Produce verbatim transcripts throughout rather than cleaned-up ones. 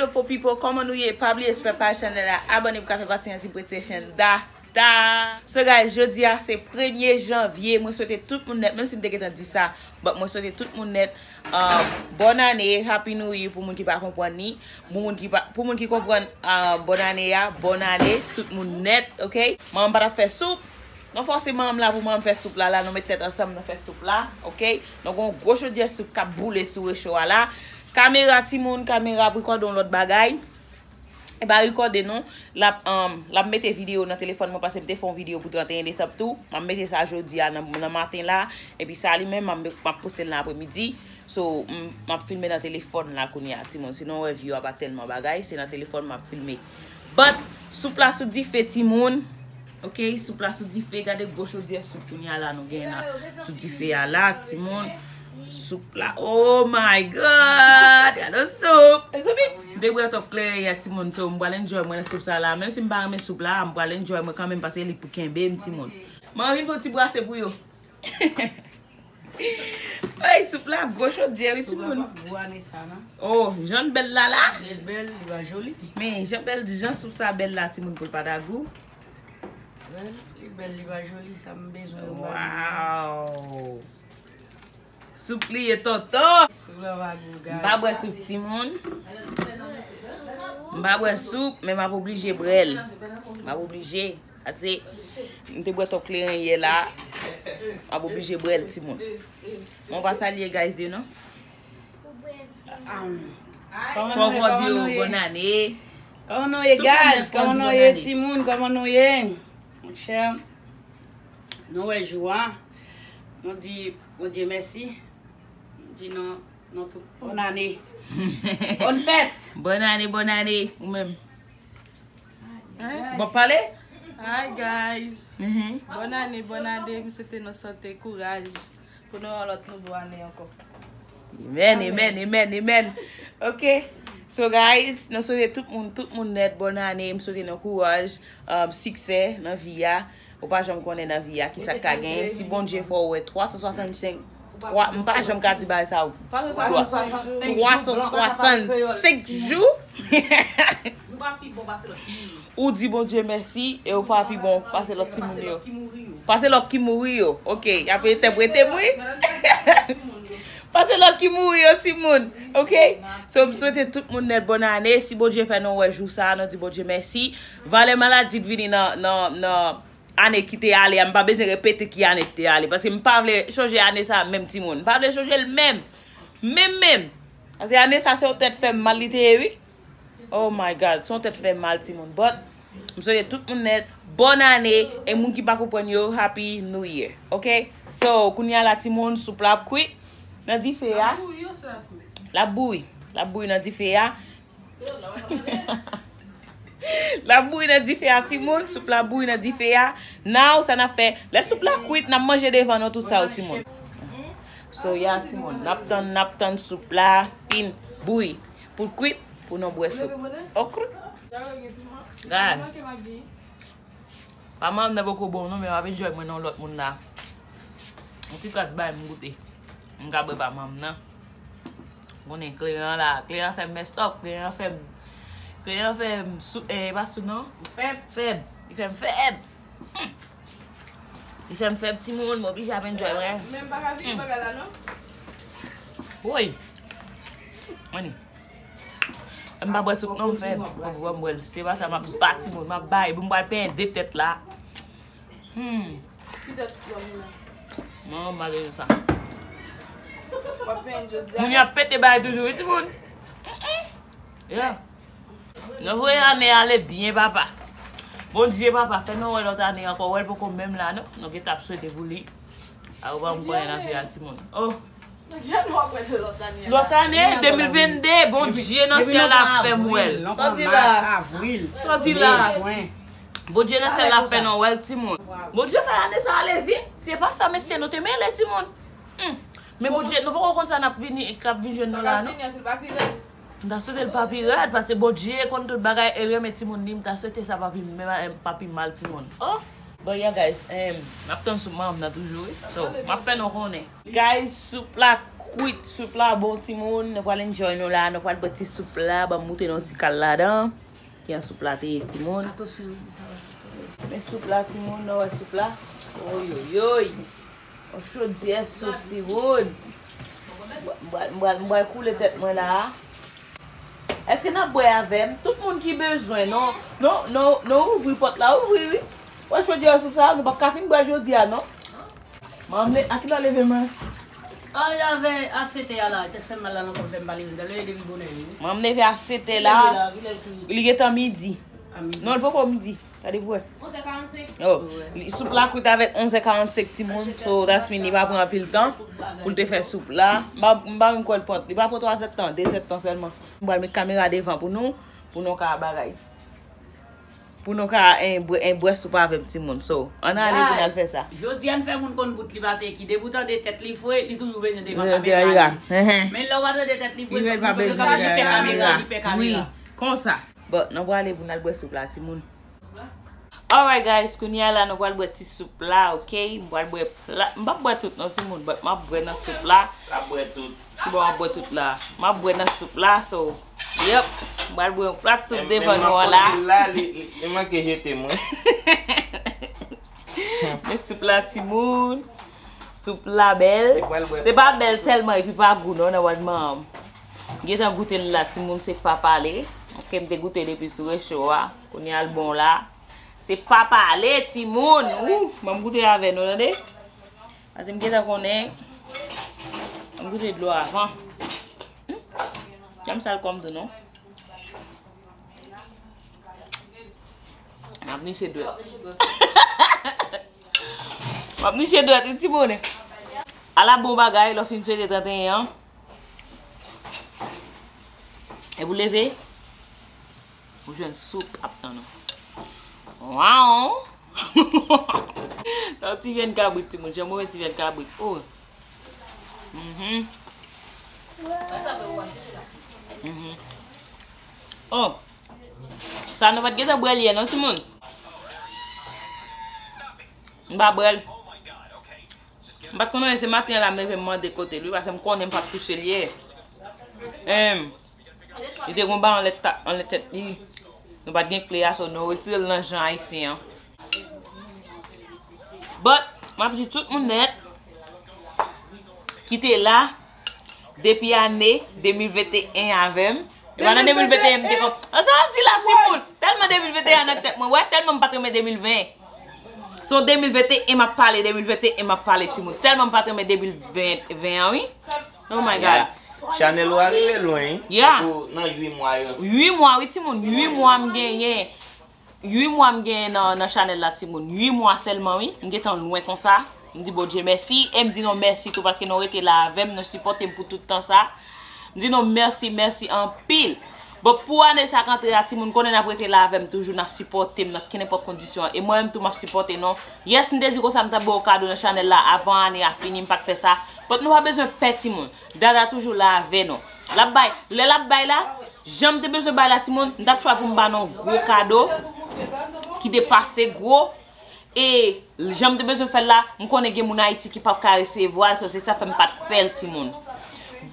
Beautiful people, kòman nou ye? Pa bliye subscribe pa chanèl la, abòne pou ka fè pati nan Team Pretty Asian. Da, da. So guys, jodi a se premye janvye. Mwen swete tout moun nèt, menm si m te gentan di sa, but mwen swete tout moun nèt, um, bòn ane, Happy New Year pou moun ki pa konprann li. Pou moun ki pa, pou moun ki konprann, uh, bòn ane a, bòn ane, tout moun nèt, ok? Manman m pa t ap fè soup. Nou fòse manman m la pou manman m fè soup la, la, nou met tèt ansanm, nou fè soup la, ok? Nou gon gwo chodyè soup k ap boule sou recho a la. Kamera, timoun, kamera ap rekòde yon lòt bagay. E pa rekòde non, l ap, um, l ap mete videyo nan telefòn mwen, paske m te fè yon videyo pou trannteyen desanm tou. M ap mete sa jodi a nan, nan maten la. Epi sa li menm, m ap, m ap poste l nan apremidi. So, m, m ap filme nan telefòn la kounye a, timoun. Si nou wè view a pa tèlman bagay, se nan telefòn m ap filme. But, soup la sou dife, timoun. Ok, soup la sou dife. Gade gwo chodyè soup kounye a la nou gen la. Sou dife a la, timoun. Soup la. Oh my God! Gade soup! Mezanmi, m te bwè twòp kleren yè, timoun. So, m pral enjoy mwen nan soup sa la. Menm si m pa renmen soup la, m pral enjoy mwen kanmenm paske li pou kenbe m, timoun. Mwen vin fè yon ti brase pou yo. Ey, soup la gwo chodyè, wi, timoun. Soup la pa gwo ane sa, non. Oh, jan l bèl la, la. Li bèl, li pa joli. Men, jan bèl, jan soup sa bèl la, timoun, pou l pa ta gou. Bèl, li bèl, li pa joli, sa m bezwen yo ba m. Wow. Soup li ye, tonton. Soup la pa gou, guys. M pa bwè soup, timoun. M pa bwè soup, men m ap oblije bwè l. M ap oblije. Ase, m te bwè twòp kleren yè la. M ap oblije bwè l, timoun. Mwen pa salye guys yo, non. Fòk mwen di yo bòn ane. Kòman nou ye, guys? Kòman nou ye, timoun? Kòman nou ye? Monchè, nou wè jou a. Nou di Bondye mèsi. Nou di nou, nou tout bòn ane. Bòn fèt. Bòn ane, bòn ane. Ou menm? Hein? Bon, pale? Hi, guys. Mhm. Bòn ane, bòn ane. M swete nou sante, kouraj. Pou nou yon lòt nouvo ane ankò. Amen, amen, amen, amen. Ok. So, guys, nou swete tout moun, tout moun nèt bòn ane. M swete nou kouraj, um, siksè nan vi a. Ou pa janm konnen nan vi a kisa k ka genyen. Si Bondye fè w wè twa san swasannsenk, twa, m pa janm ka di bagay sa. Twa san swasannsenk jou. Ou di Bondye mèsi e ou pa pi bon pase lòt timoun yo. Pase lòt ki mouri yo. Ok, y ap entèprete m, wi. Pase lòt ki mouri yo, timoun. Ok? So, m swete tout moun nèt bòn ane. Si Bondye fè nou wè jou sa a, nou di Bondye mèsi. Valè maladi t vini nan, nan, nan ane ki te ale a, m pa bezwen repete ki ane ki te ale, paske m pa vle chonje ane sa a menm, timoun. M pa vle chonje l menm. Menm, menm. Paske ane sa a se yon tèt fè m mal li te ye, wi. Oh my God, se yon tèt fè m mal, timoun. But, m swete tout moun nèt bòn ane, e moun ki pa konprann yo, Happy New Year. Ok? So, kounye a la, timoun, soup la ap kwit nan dife a. L ap bouyi, l ap bouyi nan dife a. L ap bouyi nan dife a, timoun. Soup la ap bouyi nan dife a. Now, sa n ap fè? Lè soup la kwit, n ap manje devan nou tou sa yo, timoun. So, ya, timoun. N ap tann, n ap tann soup la fin bouyi. Pou l kwit, pou nou bwè soup. Ok. Guys. Pa manm nan poko bon non, men m ap enjoy mwen nan lòt moun la. Yon ti kras bay m goute. M ka bwè pa manm nan. Konnen kleren an la, kleren an fè m mess up, kleren an fè m, kleren an fè m sou, eh, pa sou non. Fèb. Fèb. Li fè m fèb. Hmm. Li fè m fèb timoun, m oblije ap enjoy mwen. Men m pa ka vini bagay la non. Woy. Mani. M pa bwè soup non, m fè, m bwè l. Se pa sa, m ap ba timoun, m ap bay, pou m pral penyen de tèt la. Hmm. Ki tèt manman? Manman m pa bezwen sa. W ap penyen jodi a? Moun y ap pete bay toujou, wi, timoun. Mm-mm. Yeah. Nou voye ane ale byen, papa. Bondye, papa, fè nou wè lòt ane ankò, wè l poko menm la, non. Nou gentan ap swete pou li. A, ou pa m konnen nan fi a, timoun. Oh. Lòt ane, de mil vennde, Bondye nan syèl la ap fè m wè l. Sòti la. Sòti la. Bondye nan syèl la ap fè nou wè l, timoun. Bondye fè ane sa ale vit. Se pa sa, mesye, nou te mele, timoun. Hmm. Men Bondye, nou poko konn sa n ap vini, k ap vin jwenn nou la, non. M ta swete l pa pi rèd, paske Bondye konn tout bagay, e l renmen timoun li, m ta swete sa pa pi, men pa pi mal, timoun. Oh! Bon, yeah, guys, em, m ap tann soup manman m nan toujou, wi. So, m ap fè nou konnen. Guys, soup la Kwit, soup la bon, timoun. Nou pral enjoy nou la. Nou pral bwè ti soup la. Ban m moute nou ti kal ladan. Ki jan soup la te ye, timoun. Men soup la, timoun. Nou wè soup la. Oyoyoy. Yon chodyè soup, timoun. M pral, m pral, m pral koule tèt mwen la. Èske n ap bwè avè m? Tout moun ki bezwen, non, non, non, non, ouvri pòt la, ouvri, wi. Wè, chodyè soup sa, nou p ap ka fin bwè jodi a, non. Manman, a kilè w leve mwen? A, avè a sèt è a la, tèt fè m mal la nan kò m, fè m pa leve, m ta leve depi bonè, wi. Manman leve a sèt è la, li gentan midi. A midi. Non, li poko midi. Gade pou wè. Onz è karannsenk. Oh, li, soup la kwit avèk onz è karannsenk, timoun. So, that's mean li pa pran anpil tan pou l te fè soup la. M pa, m pa menm kwè l pran, li pa pran twa zèdtan, de zèdtan sèlman. M pral met kamera devan pou nou, pou nou ka bagay. Pou nou ka, en, bwè, en, bwè soup avè m, timoun. So, ann ale pou n al fè sa. Josiane fè moun konn bout li pase ki depi w tande tèt li fre, li toujou bezwen devan kamera li. Men lè w pa tande tèt li fre, li pè kamera, li pè kamera. Wi, konsa. Bon, nou prale pou n al bwè soup la, timoun. Alright, guys, kounye a la, nou pral bwè ti soup la, ok? M pral bwè pla-, m p ap bwè tout, non, timoun, but m ap bwè nan soup la. L ap bwè tout. Ki bò m ap bwè tout la? M ap bwè nan soup la, so, yep. M pral bwè yon plat soup devan nou an la. Menm, menm nan kòm li la, li, li, li manke jete mwen. Men soup la, timoun. Soup la bèl. Se pa bèl sèlman, epi pa gou non, nan wad manman. M gentan goute l la, timoun, se pa pale. Ok, m te goute l depi sou recho a. Kounye a l bon la. Se pa pale, timoun. Ou, ban m goute avè nou, tande? Paske m gentan konnen. Ban m goute dlo avan. Hmm? Janm sal kò m tou, non. M ap niche dwèt. M ap niche dwèt, wi, timoun. Ala bon bagay, lè w fin fete trannteyen an. Epi w leve, ou jwenn soup ap tann ou. Waw! Sa yon ti vyann kabrit, timoun. Jan mwen ti vyann kabrit. Oh. Mhm. Mhm. Oh. Sa nou pa t gentan bwè l yè, non, timoun? M pa bwè l. M pa t konnen se maten an la m leve m mande kote l, wi, paske m konnen m pa t touche l yè. Em, li te gon bagay anlè ta-, anlè tèt li. Nou pa t gen kle a, so nou retire l nan jan ayisyen an. But, m ap di tout moun nèt ki te la depi ane de mil venteyen avè m. E pa nan de mil venteyen m te kon, an sa w ap di la, timoun? Tèlman de mil venteyen an nan tèt mwen, wè, tèlman m pa t renmen de mil ven. Se de mil venteyen m ap pale, de mil venteyen m ap pale, timoun. Tèlman m pa t renmen de mil ven, ven an, wi. Oh my God. Chanèl ou a rive lwen, wi. Yeah. Tankou nan uit mwa yo. Uit mwa, wi, timoun. Uit mwa m genyen. Uit mwa m genyen nan, nan chanèl la, timoun. Uit mwa sèlman, wi. M gentan lwen konsa. M di Bondye mèsi. E m di nou mèsi tou paske nou rete la avè m, nou sipòte m pou tout tan sa. M di nou mèsi, mèsi anpil. Bon, pou ane sa k antre a, timoun, konnen n ap rete la avè m toujou, n ap sipòte m nan kenenpòt kondisyon. E mwen menm tou, m ap sipòte nou. Yes, m te di konsa m t ap ba w kado nan chanèl la avan ane a fini, m pa t fè sa. But nou pa bezwen pè, timoun. Dada toujou la avè nou. L ap bay, lè l ap bay la, jan m te bezwen bay la, timoun, m t ap chwazi pou m ba nou gwo kado ki depase gwo. E jan m te bezwen fè l la, m konnen gen moun Ayiti ki p ap ka resevwa l, so se sa fè m pa t fè l, timoun.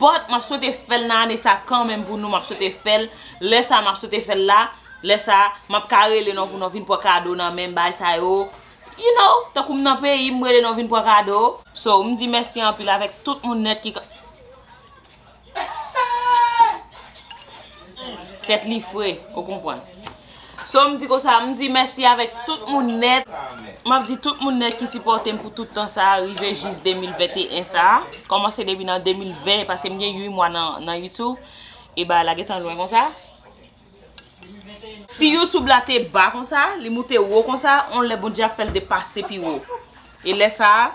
But, m ap swete fè l nan ane sa kanmenm pou nou, m ap swete fè l. Lè sa, m ap swete fè l la. Lè sa, m ap ka rele nou pou nou vin pran kado nan men m, bagay sa yo. You know, tankou m nan peyi, m rele nou vin pran kado. So, m di mèsi anpil avèk tout moun nèt ki ka- Tèt li fre, ou konprann. So, m di konsa, m di mèsi avèk tout moun nèt. M ap di tout moun nèt ki sipòte m pou tout tan sa a, rive jis de mil venteyen sa a. Kòmanse depi nan de mil ven, paske m gen uit mwa nan, nan YouTube. E bagay la gentan lwen konsa. Si YouTube la te ba konsa, li moute wo konsa, on lè Bondye ap fè l depase pi wo. E lè sa a,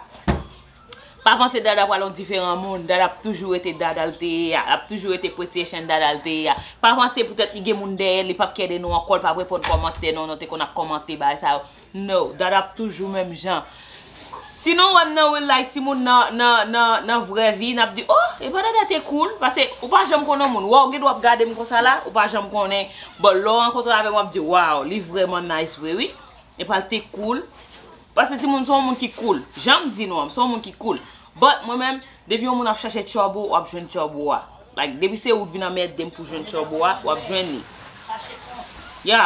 pa panse Dada pral yon diferan moun. Dada ap toujou rete Dada l te ye a. L ap toujou rete Preciation Dada l te ye a. Pa panse poutèt li gen moun dèyè l, li p ap k ede nou ankò, l p ap reponn kòmantè nou, nou te konn ap kòmante bagay sa yo. No, Dada ap toujou menm jan. Si nou wè m nan real life, timoun, nan, nan, nan, nan vrè vi, n ap di, oh, epa Dada te cool. Paske ou pa janm konnen yon moun. Wè, ou gen dwa ap gade m konsa la, ou pa janm konnen. But lè w rankontre avè m, w ap di, wow, li vrèman nice vre, wi. Epa l te cool. Paske timoun se yon moun ki cool. Jan m di nou an, se yon moun ki cool. But mwen menm, depi yon moun ap chache trouble, w ap jwenn trouble a. Like, depi se ou t vin anmède m pou jwenn trouble a, w ap jwenn li. Ya.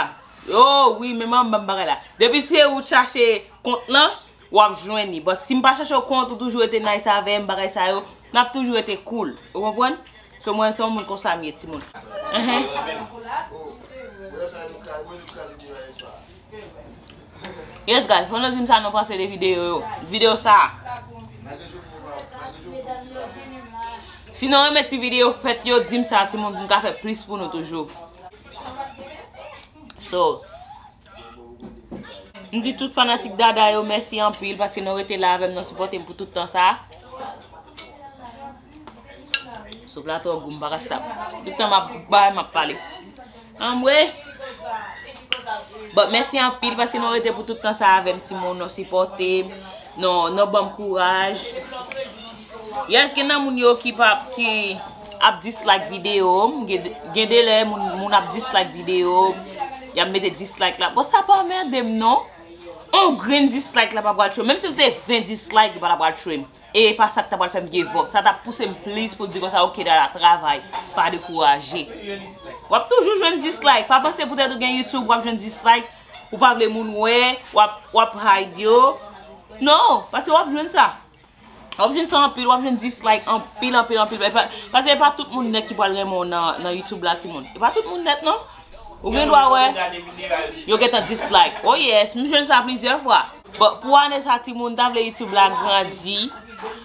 Oh wi, men manman m bagay la. Depi se ou t chache kont lan, w ap jwenn li. But si m pa chache w kont, ou toujou rete nice avè m, bagay sa yo, n ap toujou rete cool. Ou konprann? So mwen se yon moun konsa m ye, timoun. Enhen. Yes guys, fò nou di m sa nou panse de videyo yo. Videyo sa. Si nou renmen ti videyo fèt yo, di m sa timoun, pou m ka fè plis pou nou toujou. So, m di tout fanatik Dada yo mèsi anpil paske nou rete la avè m, nou sipòte m pou tout tan sa. Sou plato gou m pa ka stop. Tout tan m ap bay, m ap pale. Anmwe. But mèsi anpil paske nou rete pou tout tan sa avè m, timoun, nou sipòte m, nou, nou ban m kouraj. Yes, gen nan moun yo ki pa, ki ap dislike videyo m, gen, gen de lè moun, moun ap dislike videyo m, y ap mete dislike la. Bon, sa pa anmède m non. On grenn dislike la pa pral tchwe m. Menm si l te ven dislike, li pa t ap pral tchwe m. E pa sa k ta pral fè m give up. Sa t ap pouse m plis pou di konsa, ok, Dada, travay, pa dekouraje. W ap toujou jwenn dislike. Pa panse poutèt ou gen YouTube, w ap jwenn dislike. Ou pa vle moun wè, w ap, w ap hide yo. Non, paske w ap jwenn sa. W ap jwenn sa anpil, w ap jwenn dislike anpil, anpil, anpil. E pa, paske e pa tout moun nèt ki pral renmen w nan, nan YouTube la, timoun. E pa tout moun nèt, non. Ou gen dwa wè, yo gentan dislike. Oh yes, m jwenn sa plizyè fwa. But pou ane sa, timoun, m ta vle YouTube la grandi.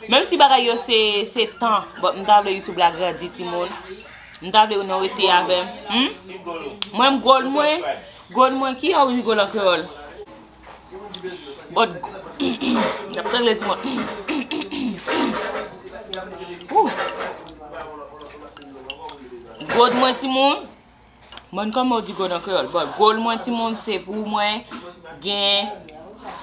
Menm si bagay yo se, se tan, but m ta vle YouTube la grandi, timoun. M ta vle nou rete avè m. Hmm? Mwen, m goal mwen, goal mwen, ki a w rigole an kreyòl? But, y ap trangle timoun. Ooh. Goal mwen, timoun. Mwen, kòman w di goal an kreyòl? But goal mwen, timoun, se pou mwen gen,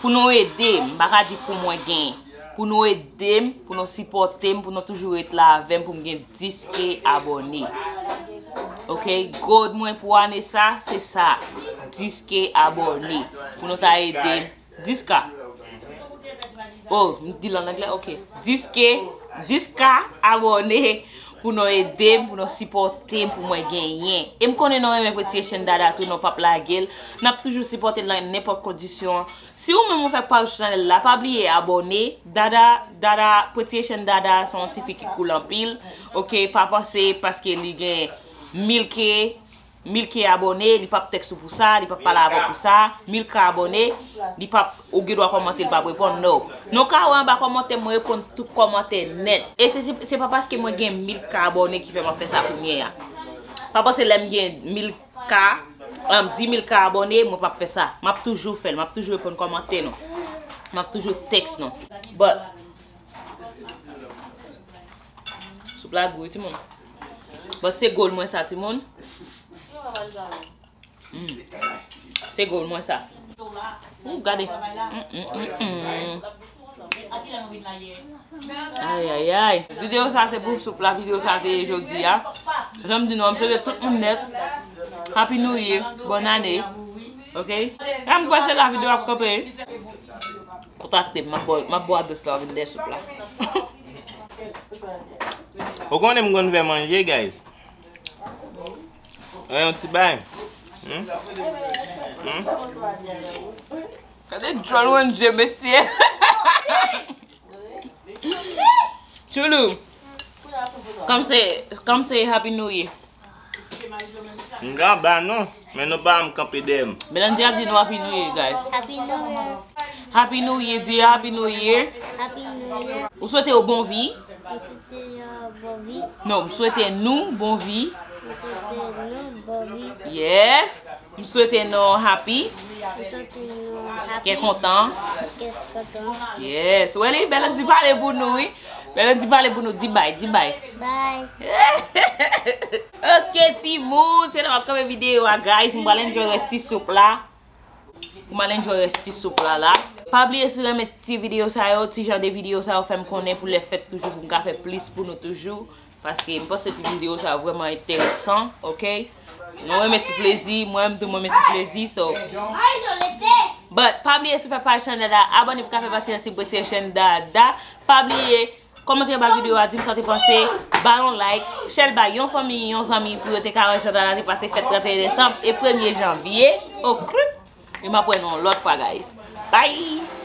pou nou ede m. M pa ka di pou mwen gen. Pou nou ede m, pou nou sipòte m, pou nou toujou ret la avè m, pou m gen dis K abòne. Ok, goal mwen pou ane sa, se sa. Dis K abòne. Pou nou ta ede m. Dis K. Oh, m di l an anglè, ok. Dis K, dis K abòne pou nou ede m, pou nou sipòte m, pou mwen genyen. E m konnen nou renmen Pretty Haitian Dada tou, nou p ap lage l. N ap toujou sipòte l nan nenpòt kondisyon. Si ou menm ou fèk pa rive sou chanèl la, pa bliye abòne. Dada, Dada, Pretty Haitian Dada se yon tifi ki cool anpil. Ok, pa panse paske li gen mil K, mil K abòne, li p ap tèks ou pou sa, li p ap pale avè w pou sa. Mil K abòne, li p ap, ou gen dwa kòmante, li p ap reponn, no. Nou ka wè anba kòmantè, mwen reponn tout kòmantè nèt. E se, se, se pa paske mwen gen mil K abòne ki fè m ap fè sa kounye a. Pa panse lè m gen mil K, um, dis mil K abòne, mwen p ap fè sa. M ap toujou fè l, m ap toujou reponn kòmantè nou. M ap toujou tèks nou. But, soup la gou wi, timoun. But se goal mwen sa, timoun. Mm. Se goal mwen sa. Ou gade. Mm, mm, mm, mm. Ay, ay, ay. Videyo sa se pou soup la, videyo sa te ye jodi a. Jan m di nou, m swete tout moun nèt. Happy New Year, bòn ane. Ok? E m kwè se la videyo ap kanpe. Kontakte m, m ap bò, m ap bò adrès la, vin dèyè soup la. Ou konnen m konn fè manje, guys. Wè yon ti bay. Hmm? Hmm? Gade djòl Wendy, mesye. Tchoulou. Come say, come say Happy New Year. M ka ba non, men nou pa m kanpe dèyè m. Belandy ap di nou Happy New Year, guys. Happy New Year. Happy New Year, dear. Happy New Year. Happy New Year. Ou swete yo bon vi? M swete yo bon vi. Non, m swete nou bon vi. M swete nou bon vi. Yes. M swete nou happy. M swete nou happy. Kè kontan. Kè kontan. Yes. Wè li, Belandy pale pou nou, wi. Belandy pale pou nou. Di bay, di bay. Bay. Ok, timoun, se la m ap kanpe videyo a, guys. M pral enjoy rès ti soup la. Pou m al enjoy rès ti soup la la. Pa bliye si w renmen ti videyo sa yo, ti jan de videyo sa yo, fè m konnen pou lè fèt toujou, pou m ka fè plis pou nou toujou. Paske m panse ti videyo sa yo vrèman enteresan, ok? Nou renmen ti plezi, mwen menm tou mwen renmen ti plezi, so. But pa bliye si w fè pati chanèl la, abòne pou ka fè pati nan Team Pretty Haitian Dada. Pa bliye Kòmante anba videyo a, di m sa w te panse, ba l yon like, share l bay yon fanmi, yon zanmi pou yo te ka wè jan Dada te pase fèt trannteyen desanm e premye janvye. Oke. E m ap wè nou yon lòt fwa, guys. Bye!